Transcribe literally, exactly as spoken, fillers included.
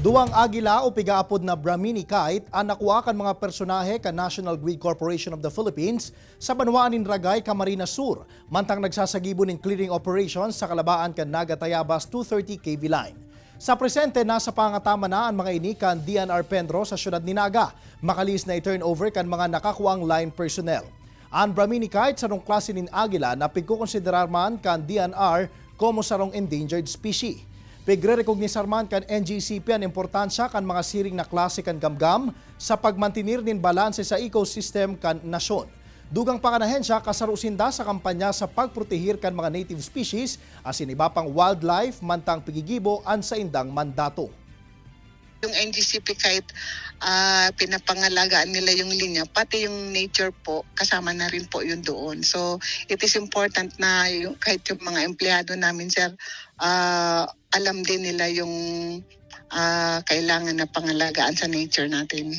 Duwang agila o pigaapod na Brahminy kite an nakua kan mga personahe kan National Grid Corporation of the Philippines sa banwaan nin Ragay, Camarines Sur, mantang nagsasagibo nin clearing operation sa kalabaan kan Naga Tayabas two thirty K V line. Sa presente, nasa pangataman na an mga ini kan D N R PENRO sa siyudad nin Naga, makalihis na i-turnover kan mga nakakuang line personnel. An Brahminy kite, sarong klase nin agila na pigkokonsiderar man kan D N R komo sarong endangered species. Pigre-recognisar man kan N G C P an importansya kan mga siring na klase kan gamgam sa pagmantener nin balanse sa ecosystem kan nasyon. Dugang pa kan ahensya, kasaro sinda sa kampanya sa pagprotehir kan mga native species asin iba pang wildlife, mantang pigigibo an saindang mandato. Yung N G C P, kahit ah, pinapangalagaan nila yung linya, pati yung nature po, kasama na rin po yun doon. So, it is important na yung, kahit yung mga empleyado namin, sir, ah, alam din nila yung ah, kailangan na pangalagaan sa nature natin.